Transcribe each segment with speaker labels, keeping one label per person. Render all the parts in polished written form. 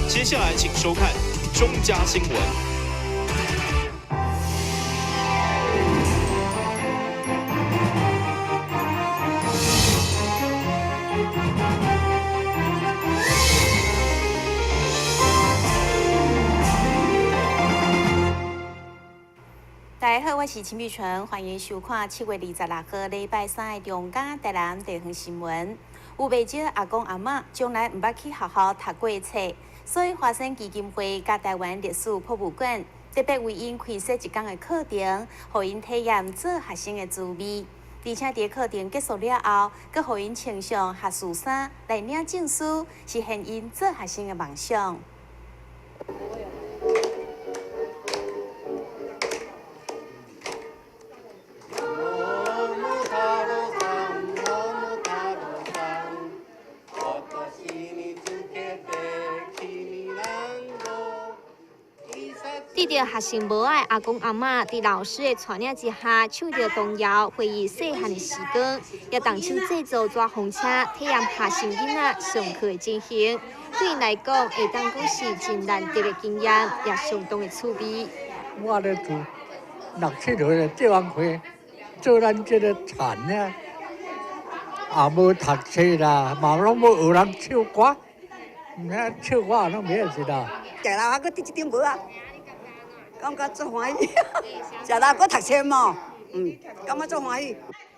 Speaker 1: 接下來請收看中嘉新聞。
Speaker 2: 大家好，我是秦玉純，歡迎收看7月26號禮拜三的中嘉台南地方新聞。有袂少阿公阿嬤從來毋捌去學校讀過冊，所以華山基金會佮台灣歷史博物館特別為𪜶開設一工的課程，予𪜶體驗做學生的滋味。而且佇課程結束了後，閣予𪜶穿上學士衫來領證書，實現𪜶做學生的夢想。
Speaker 3: 對著學生無愛阿公阿嬤，佇老師的帶領之下，唱著童謠，回憶細漢的時光，也動手製作紙風車，體驗學生囡仔上課的情形。對𪜶來講，會當講是真難得的經驗，也相當的趣味。
Speaker 4: 我咧做六七歲就借工課，做咱這個田呢，也無讀冊啦，嘛攏無學人唱歌，毋知唱歌攏袂曉是啦。
Speaker 5: 食老還閣佇這頂帽仔，感覺足歡喜。食老閣讀冊無？感覺足歡喜。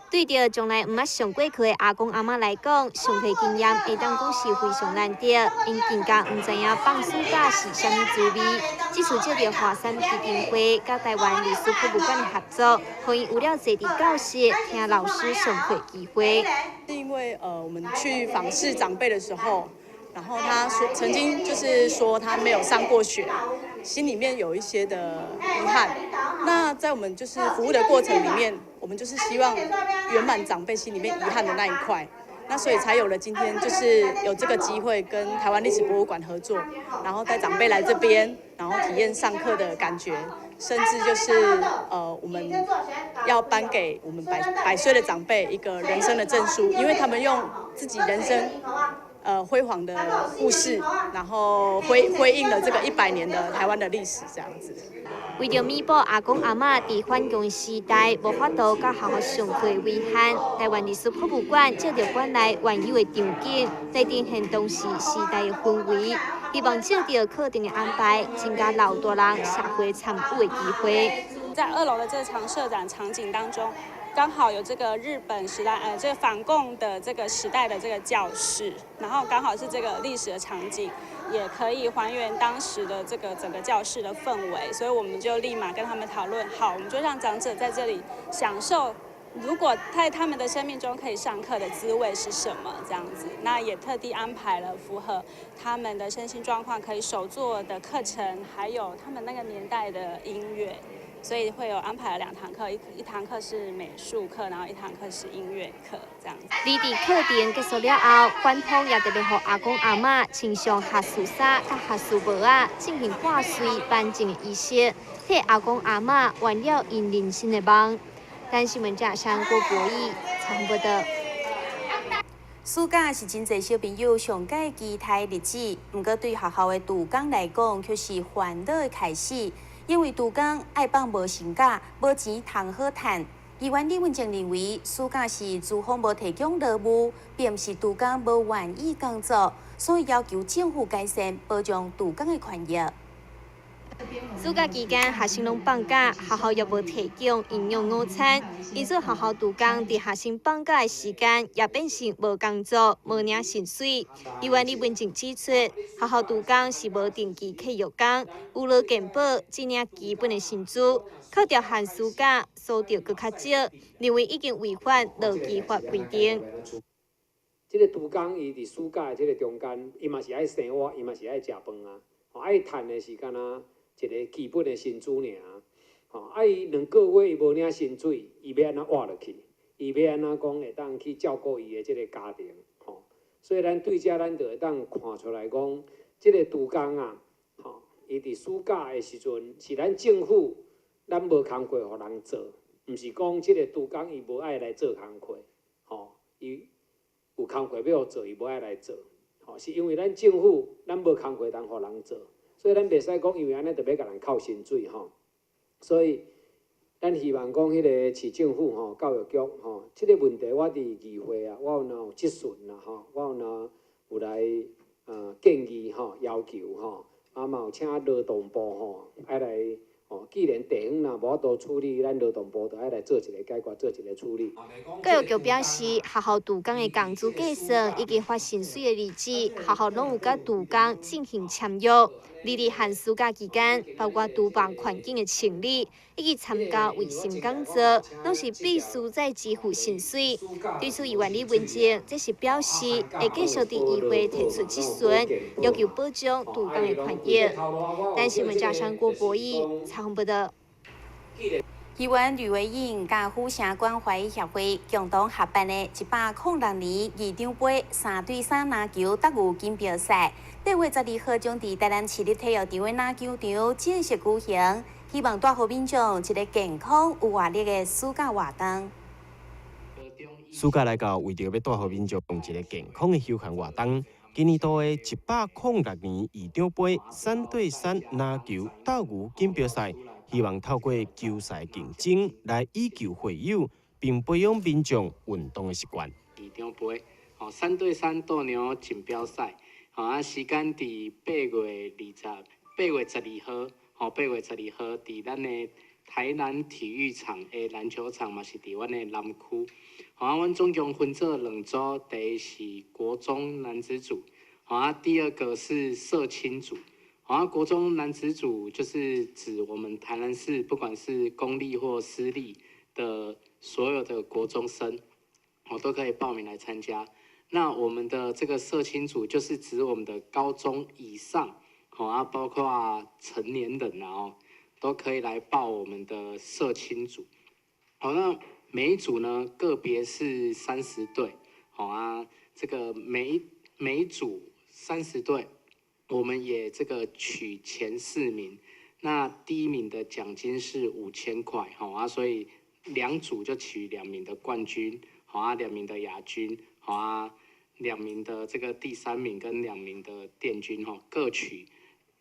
Speaker 3: 對著從來毋捌上過課的阿公阿嬤來講，上課經驗會當講是非常難得，𪜶更加毋知影放暑假是啥物滋味。這次藉著華山基金會佮台灣歷史博物館的合作，予𪜶有了坐佇教室聽老師上課的機會。
Speaker 6: 是因為我們去訪視長輩的時候，然後他說曾經就是說他沒有上過學，心裡面有一些的遺憾。那在我們就是服務的過程裡面，我們就是希望圓滿長輩心裡面遺憾的那一塊，那所以才有了今天就是有這個機會跟台灣歷史博物館合作，然後帶長輩來這邊，然後體驗上課的感覺，甚至就是我們要頒給我們百歲的長輩一個人生的證書，因為他們用自己人生輝煌的故事，然後輝映了這個100年的台灣的歷史，這樣子。
Speaker 3: 為著彌補阿公阿嬤佇反共時代無法度佮學校上課的遺憾，台灣歷史博物館借著館內原有的場景，來呈現當時時代的氛圍，希望藉著課程的安排，增加老大人社會參與的機會。
Speaker 7: 在2樓的這場設展場景當中，剛好有這個日本時代，這個反共的這個時代的這個教室，然後剛好是這個歷史的場景，也可以還原當時的這個整個教室的氛圍，所以我們就立馬跟他們討論，好，我們就讓長者在這裡享受，如果在他們的生命中可以上課的滋味是什麼，這樣子。那也特地安排了符合他們的身心狀況可以手作的課程，還有他們那個年代的音樂。所以會有安排了2堂課，一堂課是美術課，然後一堂課是音樂課，這樣子。
Speaker 3: 而佇課程結束了後，館方也特別予阿公阿嬤穿上學士衫佮學士帽仔，進行掛穗頒證的儀式，替阿公阿嬤圓了𪜶人生的夢。台新聞記者郭博義採訪報道。
Speaker 2: 暑假是真濟小朋友上蓋期待的日子，毋過對學校的督工來講，卻是煩惱的開始。因為督工愛放無薪假，無錢通好趁。議員李文靜認為，暑假是資方無提供勞務，並毋是督工無願意工作，所以要求政府改善保障督工的權益。
Speaker 3: 暑假期間，學生攏放假，學校也無提供營養午餐，因此學校督工佇學生放假的時間也變成無工作、無領薪水。議員李文靜指出，學校督工是無定期契約工，有勞健保，只領基本的薪資，扣掉寒暑假，所得閣較少，認為已經違反勞基法規定。
Speaker 8: 這個督工伊佇暑假的這個中間，伊嘛是愛生活，伊嘛是愛食飯啊，愛趁的是敢若一個基本的薪資爾，吼！伊2個月伊無領薪水，伊欲按怎活落去？伊欲按怎講會當去照顧伊的這個家庭？吼！所以咱對這咱就會當看出來講，這個督工啊，吼！伊佇暑假的時陣，是咱政府咱無工課予人做，毋是講這個督工伊無愛來做工課，吼！伊有工課欲予做，伊無愛來做，吼！是因為咱政府咱無工課通予人做，所以咱袂使講因為按呢就欲共人扣薪水吼。所以咱希望講彼个市政府吼、教育局吼，這个問題我佇議會啊，我有若有質詢啦吼，我有若有來建議吼、要求吼，啊嘛有請勞動部吼愛來。哦，既然地方若無法度處理，咱勞動部就愛來做一个解決，做一个處理。
Speaker 3: 教育局表示，學校督工的工資計算以及發薪水的日子，學校攏有佮督工進行簽約。而佇寒暑假期間，包括廚房環境的清理以及參加衛生工作，攏是必須再支付薪水。對此，議員李文靜這是表示會繼續佇議會提出質詢，要求保障督工的權益。台新聞加上郭博義採訪報道。
Speaker 2: 議員呂維穎佮府城關懷協會共同合辦的106年議長盃3對3籃球鬥牛錦標賽，8月12號將佇台南市立體育場的籃球場正式舉行，希望帶予民眾一个健康有活力的暑假活動。
Speaker 9: 暑假來到，為著欲帶予民眾一个健康的休閒活動，今年度的106年議長盃3對3籃球鬥牛錦標賽。希望透過球賽競爭來以球會友，並培養民眾運動的習慣。
Speaker 10: 議長盃，吼3對3鬥牛錦標賽，吼啊時間佇8月12號，吼8月12號佇咱的台南體育場的籃球場嘛是佇阮的南區。吼啊，阮總共分做兩組，第一是國中男子組，吼啊第二個是社青組。啊，國中男子組就是指我們台南市不管是公立或私立的所有的國中生，我都可以報名來參加。那我們的這個社青組就是指我們的高中以上，好啊，包括成年人啊，都可以來報我們的社青組。好，那每一組呢，個別是30隊，好啊，這個每一組30隊。我們也這個取前4名，那第一名的獎金是5000塊，好啊，所以兩組就取2名的冠軍，好啊，2名的亞軍，好啊，2名的這個第三名跟2名的殿軍，哈，各取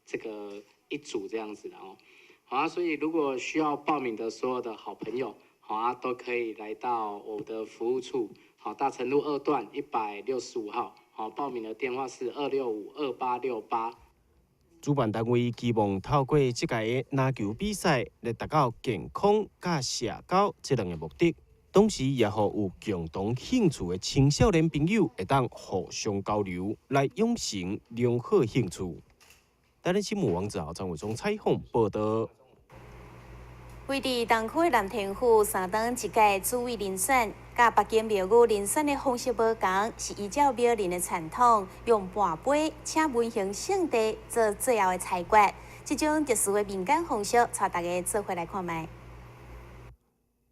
Speaker 10: 這個一組這樣子的哦，好啊，所以如果需要報名的所有的好朋友，好啊，都可以來到我的服務處，好，大成路2段165號。好，報名的電話是2652868。
Speaker 9: 主辦單位期望透過這屆的籃球比賽，來達到健康佮社交這兩個目的，同時也予有共同興趣的青少年朋友會當互相交流，來養成良好興趣。台南新聞王子豪、張偉忠採訪報道。
Speaker 2: 位佇東區的南天府三當一屆主委遴選，佮北京廟宇遴選的方式無仝，是依照廟林的傳統，用跋杯請文行聖帝做最後的裁決。這種特殊的民間方式，帶大家做伙來看覓。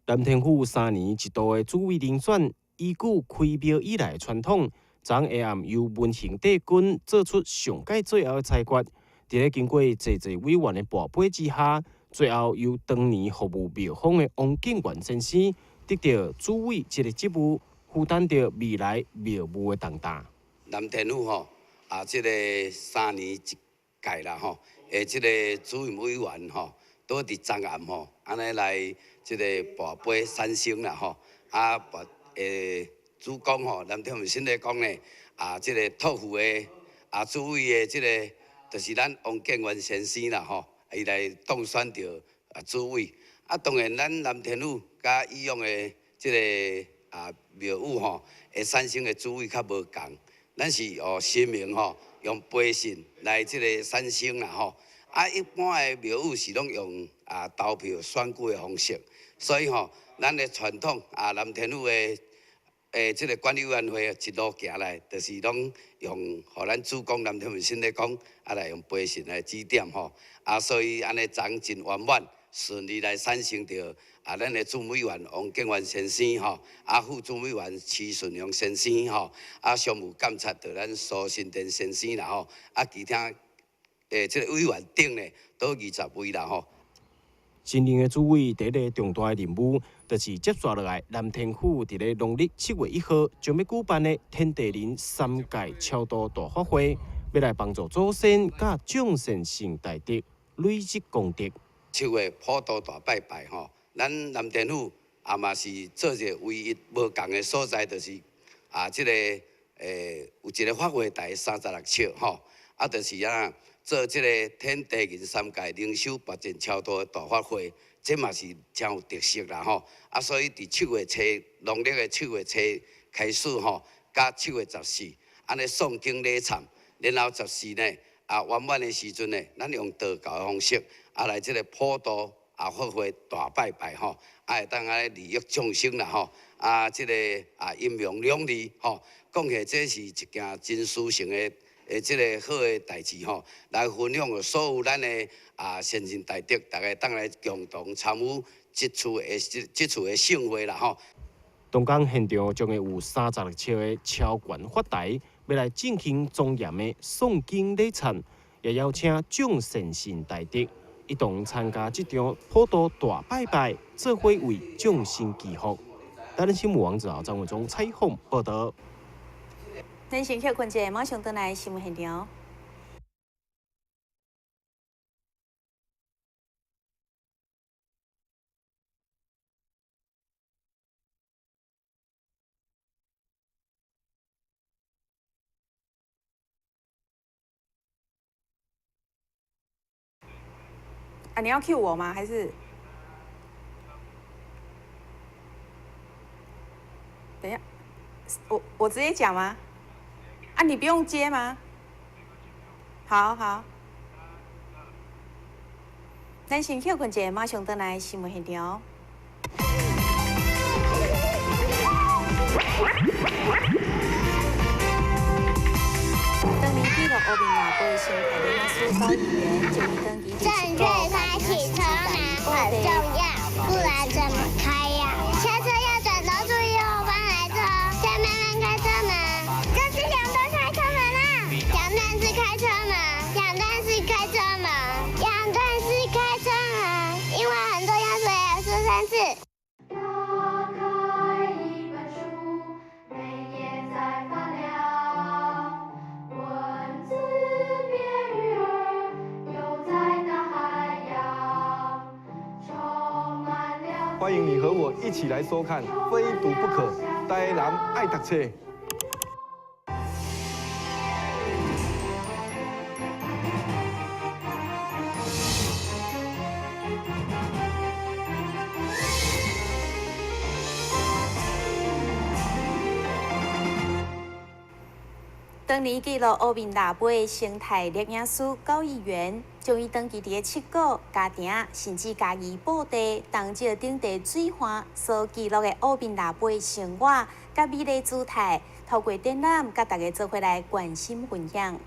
Speaker 9: 南天府3年一度的主委遴選，依據開廟以來的傳統，昨下暗由文行帝君做出上屆最後的裁決。佇咧經過濟濟委員的跋杯之下，最後由當年服務廟方的王建元先生得到主委這个職務，負擔著未來廟務的重擔。
Speaker 11: 南天府吼啊，這个3年一屆啦吼，的這个主任委員吼，都佇昨暗吼，按呢來這个跋杯產生啦吼，啊，跋主公吼，南天府新的講呢，啊，這个托付的啊，主委的這个就是咱王建元先生啦吼。伊來當選著啊主委，啊當然咱南天府佮以往的這个啊廟宇吼，會產生的主委較無仝，咱是哦神明吼用杯信來這个產生啦吼，啊一般的廟宇是攏用啊投票選舉的方式，所以吼咱的傳統啊南天府的這个管理委員會一路行來，就是攏用，予咱主公南天府新的講，啊來用杯信來指點吼，啊所以按呢昨真圓滿順利來產生著啊咱的主委員王建元先生吼，啊副主委員徐順良先生吼，啊常務監察著咱蘇新田先生啦吼，啊其他這个委員等呢，都20位啦吼。
Speaker 9: 新任的主委第一个重大的任務，就是接紲落來，南天府佇咧農曆7月1號將欲舉辦的天地人三界超度大法會，欲來幫助祖先佮眾善神大德累積功德。
Speaker 11: 7月普渡大拜拜吼，咱南天府也嘛是做一个唯一無仝的所在，就是啊，這個有一個法會台36尺吼，啊，就是啊做這個天地人三界靈修拔盡超度的大法會。這嘛是誠有特色啦吼，啊，所以佇7月初，農曆的7月初開始吼，到7月14，按呢誦經禮懺，然後14呢，啊圓滿的時陣呢，咱用道教的方式，啊來這個普渡啊法會大拜拜吼，啊會當按呢利益眾生啦吼，啊這個啊陰陽兩利吼，講起這是一件真殊勝的。這个好的代誌吼，來分享予所有咱的啊先進大德，大家當來共同參與這次的盛會啦吼。
Speaker 9: 當天現場將會有36尺的超懸法台，欲來進行莊嚴的誦經禮懺，也邀請眾善神大德一同參加這場普渡大拜拜，做伙為眾生祈福。台南新聞王子豪、張偉忠採訪報導。
Speaker 2: 咱先歇睏一下，馬上轉來新聞現場。啊，你要 cue 我嗎？還是？等一下，我直接講嗎？啊，你不用接嗎？好好。咱先歇睏一下，馬上轉來新聞現場。當年記錄烏面老輩生態的歷史高議員，就
Speaker 12: 正確開啟車門很重要，不然怎麼開呀？下車要轉頭注意後方來車，再慢慢開車門。這是兩段開車門啊！兩段式開車門，兩段式開車門，兩段式開車門，因為很重要，所以要說3次。
Speaker 13: 歡迎你和我一起來收看《非讀不可》，台南愛讀冊。
Speaker 2: 當年記錄烏面老輩生態攝影師高議員，將伊長期佇咧七股、家庭，甚至嘉義布袋、東石等地水岸所記錄的烏面老輩生活，佮美麗姿態，透過展覽，佮大家做伙來關心分享。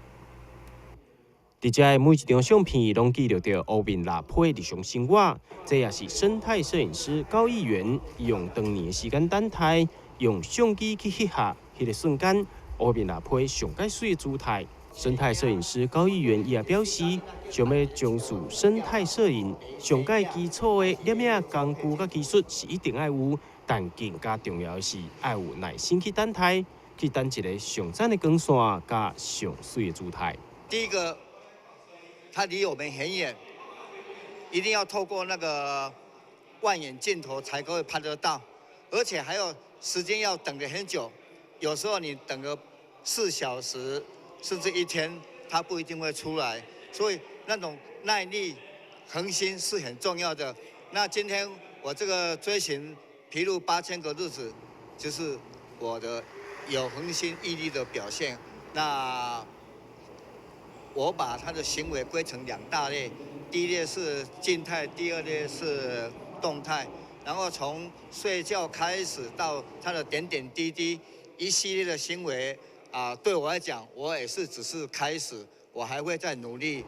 Speaker 9: 佇遮的每一張相片，攏記錄著烏面老輩日常生活。這也是生態攝影師高議員用長年的時間等待，用相機去翕下彼個瞬間。烏面老輩上蓋媠的姿態，生態攝影師高議員伊也表示，想欲從事生態攝影，上蓋基礎的攝影工具佮技術是一定愛有，但更加重要的是愛有耐心去等待，去等一個上讚的光線佮上媠的姿態。
Speaker 14: 第一個，它離我們很遠，一定要透過那個望遠鏡頭才可以拍得到，而且還要時間要等得很久，有時候你等個4小時甚至1天，它不一定會出來，所以那種耐力、恆心是很重要的。那今天我這個追尋琵鷺8000個日子，就是我的有恆心毅力的表現。那我把他的行為歸成2大類，第一類是靜態，第二類是動態。然後從睡覺開始到他的點點滴滴一系列的行為。啊，對我來講，我也是只是開始，我還會再努力。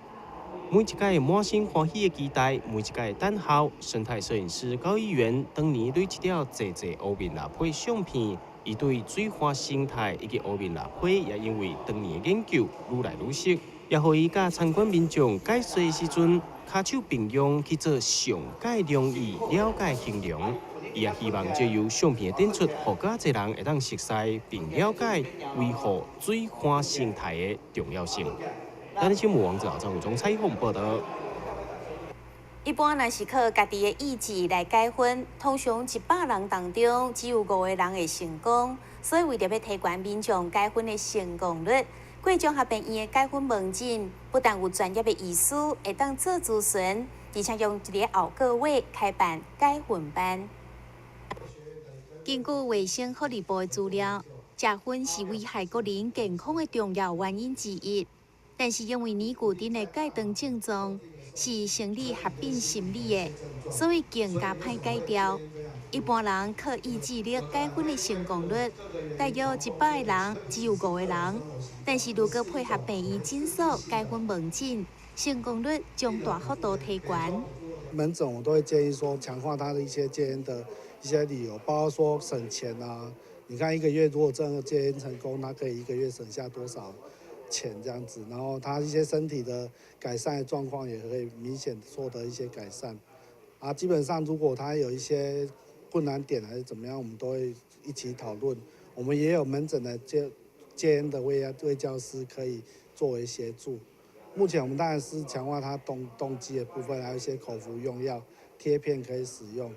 Speaker 9: 每一屆滿心歡喜的期待，每一屆等候，生態攝影師高議員當年累積了濟濟烏面老輩相片，伊對水岸生態以及烏面老輩也因為當年的研究愈來愈熟，也予伊佮參觀民眾解說的時陣，跤手並用去做上蓋容易了解形容。伊也希望藉由相片的展出，予較濟人會當熟悉並了解維護水岸生態的重要性。台視新聞王志豪、張偉忠採訪報導。
Speaker 2: 一般若是靠家己的意志來改薰，通常100人當中只有5個人會成功。所以為著欲提懸民眾改薰的成功率，貴綜合病院的改薰門診不但有專業的醫師會當做諮詢，而且用一個後個月開辦改薰班。根據衛生福利部的資料，食薰是危害國人健康的重要原因之一。但是因為尼古丁的戒斷症狀是生理合併心理的，所以更加歹戒掉。一般人靠意志力改薰的成功率，大約100個人只有5個人。但是如果配合病院診所改薰門診，成功率將大幅度提懸。
Speaker 15: 門診我都會建議說，強化他的一些戒菸的一些理由，包括說省錢啊。你看一個月如果真的戒菸成功，他可以一個月省下多少錢這樣子，然後他一些身體的改善的狀況也可以明顯獲得一些改善。啊，基本上如果他有一些困難點還是怎麼樣，我們都會一起討論。我們也有門診的戒菸的衛教師可以作為協助。目前我們當然是強化他動機的部分，還有一些口服用藥、貼片可以使用。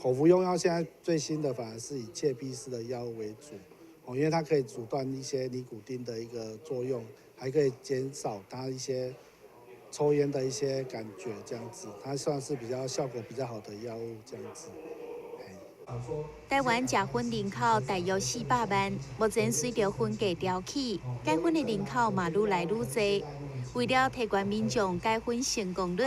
Speaker 15: 口服用藥現在最新的反而是以切壁式的藥物為主，哦，因為它可以阻斷一些尼古丁的一個作用，還可以減少他一些抽菸的一些感覺，這樣子，它算是比較效果比較好的藥物，這樣子。
Speaker 2: 台灣食薰人口大約400萬，目前隨著薰價調起，改薰的人口嘛愈來愈濟。為了提懸民眾改薰成功率，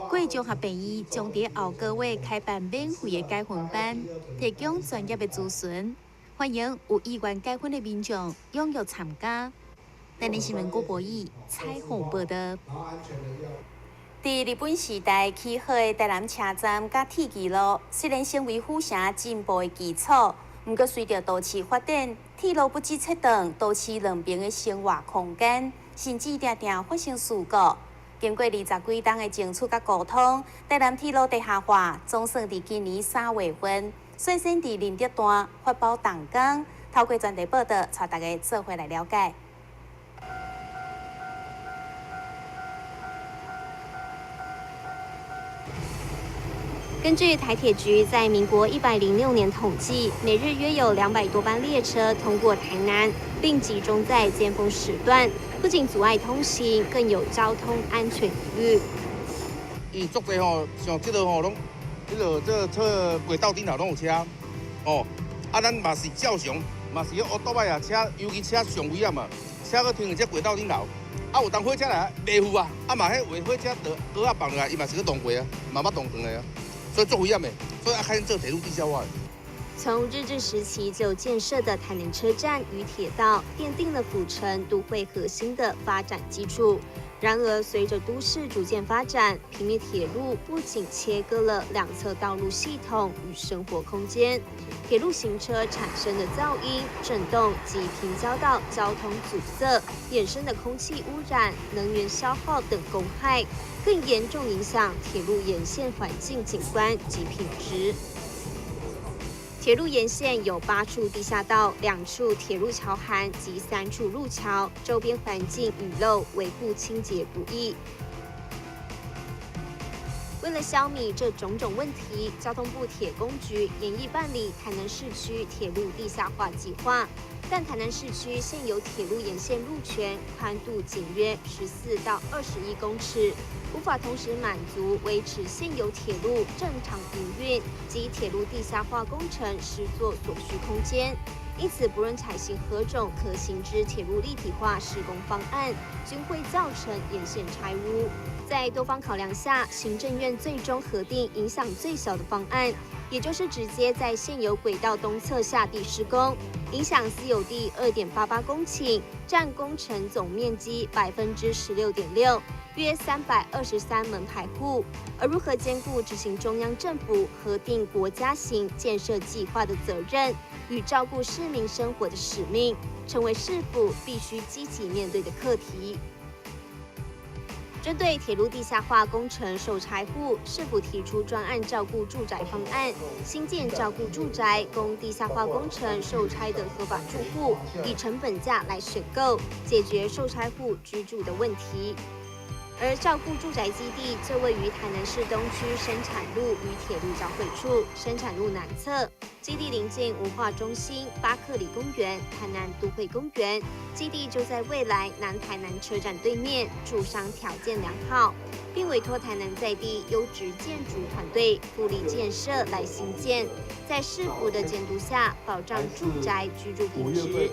Speaker 2: 貴綜合病院將佇後個月開辦免費的改薰班，提供專業的諮詢，歡迎有意願改薰的民眾踴躍參加。台視新聞郭博義採訪報導。佇日本時代起好的台南車站佮鐵支路，雖然成為府城進步的基礎，毋過隨著都市發展，鐵路不止切斷都市兩邊的生活空間，甚至定定發生事故。經過20幾冬的爭取佮溝通，台南鐵路地下化總算佇今年3月份，率先佇仁德段發包動工。透過專題報導，帶大家做伙來了解。
Speaker 3: 根據台鐵局在民國106年統計，每日約有200多班列車通過台南，並集中在尖峰時段，不僅阻礙通行，更有交通安全疑慮。
Speaker 16: 伊足濟吼，像這個吼，攏，這個這這軌道頂頭攏有車，哦，啊，咱嘛是照常，嘛是烏多擺啊車，尤其車上危險嘛，車閣停佇這軌道頂頭，啊，有當火車來袂赴啊，啊嘛，彼有火車著高壓放落來，伊嘛是閣動過啊，嘛捌動轉來啊。所以足危險的，所以愛開始做鐵路地下化。
Speaker 3: 從日治時期就建設的台南車站與鐵道，奠定了府城都會核心的發展基礎。然而，隨着都市逐漸發展，平面鐵路不僅切割了兩側道路系統與生活空間，鐵路行車產生的噪音、震動及平交道交通阻塞衍生的空氣污染、能源消耗等公害，更嚴重影響鐵路沿線環境景觀及品質。鐵路沿線有8處地下道、2處鐵路橋涵及3處路橋，周邊環境雨漏維護清潔不易。為了消弭這種種問題，交通部鐵工局研議辦理台南市區鐵路地下化計劃。但台南市區現有鐵路沿線路權寬度僅約14到21公尺，無法同時滿足維持現有鐵路正常營運及鐵路地下化工程施作所需空間。因此，不論採行何種可行之鐵路立體化施工方案，均會造成沿線拆屋。在多方考量下，行政院最終核定影響最小的方案，也就是直接在現有軌道東側下地施工，影響私有地2.88公頃，佔工程總面積16.6%，約323門牌戶。而如何兼顧執行中央政府核定國家型建設計劃的責任，與照顧市民生活的使命，成為市府必須積極面對的課題。針對鐵路地下化工程受拆戶，市府提出專案照顧住宅方案，興建照顧住宅，供地下化工程受拆的合法住戶以成本價來選購，解決受拆戶居住的問題。而照顧住宅基地就位於台南市東區生產路與鐵路交匯處，生產路南側。基地鄰近文化中心、巴克禮公園、台南都會公園。基地就在未來南台南車站對面，住商條件良好，並委託台南在地優質建築團隊富力建設來興建，在市府的監督下，保障住宅居住品質。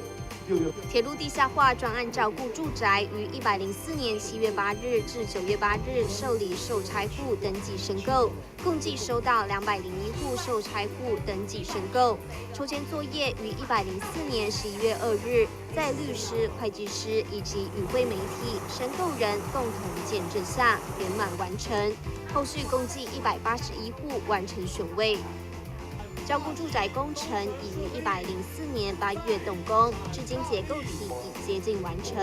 Speaker 3: 鐵路地下化專案照顧住宅於104年7月8日至9月8日受理受拆戶登記申購，共計收到201戶受拆戶登記申購。籌建作業於104年11月2日，在律師、會計師以及與會媒體、申購人共同見證下圓滿完成。後續共計181戶完成選位。照顧住宅工程已於104年8月動工，至今結構體已接近完成，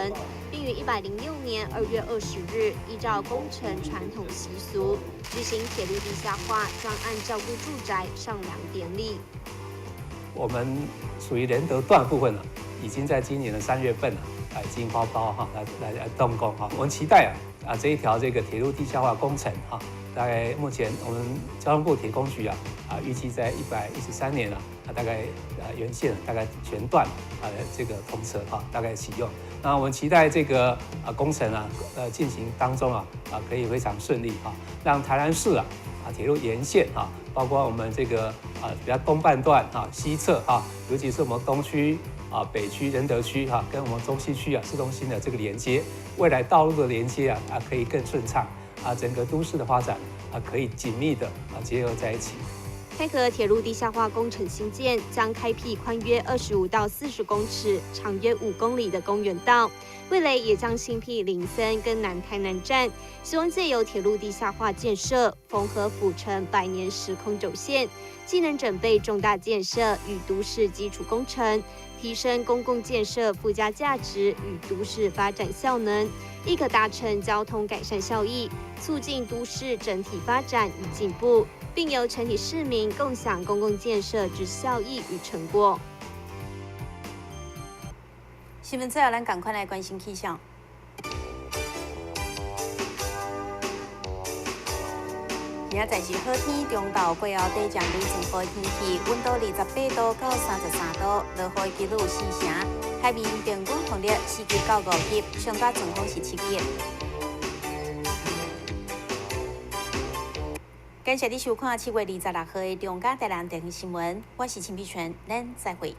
Speaker 3: 並於106年2月20日依照工程傳統習俗舉行鐵路地下化專案照顧住宅上梁典禮。
Speaker 8: 我們屬於仁德段部分呢，已經在今年的3月份啊，已經發包哈，來動工哈。我們期待啊這一條這個鐵路地下化工程哈，大概目前我們交通部鐵工局啊，預計在113年啊，大概沿線大概全段啊這個通車哈，大概啟用。那我們期待這個工程啊進行當中啊可以非常順利哈，讓台南市啊鐵路沿線啊，包括我們這個比較東半段啊西側啊，尤其是我們東區啊北區仁德區哈，跟我們中西區啊市中心的這個連接，未來道路的連接啊可以更順暢啊，整個都市的發展啊可以緊密的啊結合在一起。
Speaker 3: 台河鐵路地下化工程興建，將開闢寬約25到40公尺、長約5公里的公園道。未來也將新闢林森跟南台南站，希望借由鐵路地下化建設，縫合府城百年時空軸線，既能整備重大建設與都市基礎工程，提升公共建設附加價值與都市發展效能，亦可達成交通改善效益，促進都市整體發展與進步。並由全體市民共享公共建設之效益與成果。
Speaker 2: 新聞最後，咱趕快來關心氣象。今仔日是好天，中晝過後短暫雷陣雨天氣，溫度28度到33度，落雨的幾率有4成。海面平均風力4級到5級，上大陣風是7級。感謝你收看7月26號的中嘉台南地方新聞，我是陳碧泉，咱再會。